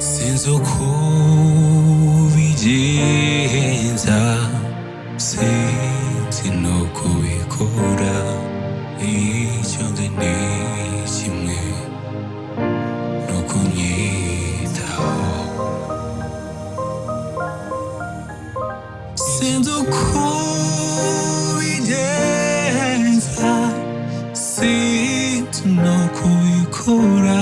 Sinzi uko ubigenza, sinzi n'uko ubikora. Icyo nzi ni kimwe, ni ukunyitaho. Sinzi uko ubigenza, sinzi n'uko ubikora.